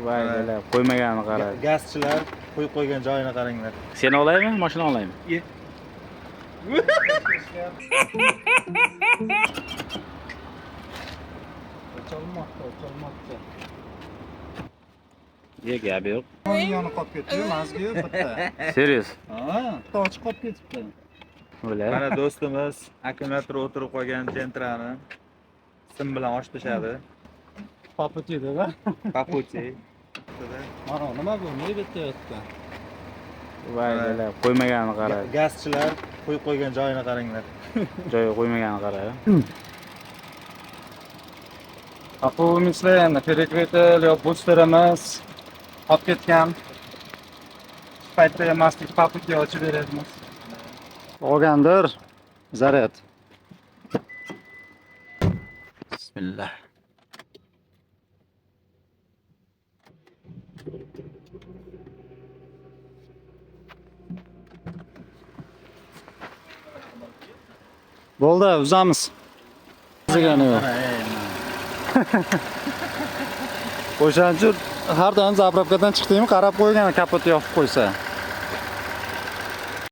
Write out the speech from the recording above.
Voy bola, qo'ymaganini qara. Gazchilar qo'yib qo'ygan joyini qaranglar. Seni olaymi, mashina olaymi? O'chilmoqda, o'chilmoqda. Yo'q, gap yo'q. Yonib qolib ketdi, mazgi bitta. Serios. Ha, bitta ochiq qolib ketibdi. Bola. Mana do'stimiz akkumulyator o'tirib qolgan Gentrani sim bilan ochib tashladi. Paputida. Papuchi. Mana nima bu? Nima bitta yotdi? Voy bola, qo'ymaganini qara. Gazchilar qo'yib qo'ygan joyini qaranglar. Joyiga qo'ymaganini qara. Avtomobillar перекрытие yo boosterimiz qolib ketgan. Shu paytda emaslik paputi ochib beramiz. Olgandir zaryad. Bismillah. Bo'ldi, uzamiz. Degani yo'q. O'shaning uchun har doim zapravkadan chiqdingmi, qarab qo'ygan kapot yopib qo'ysa.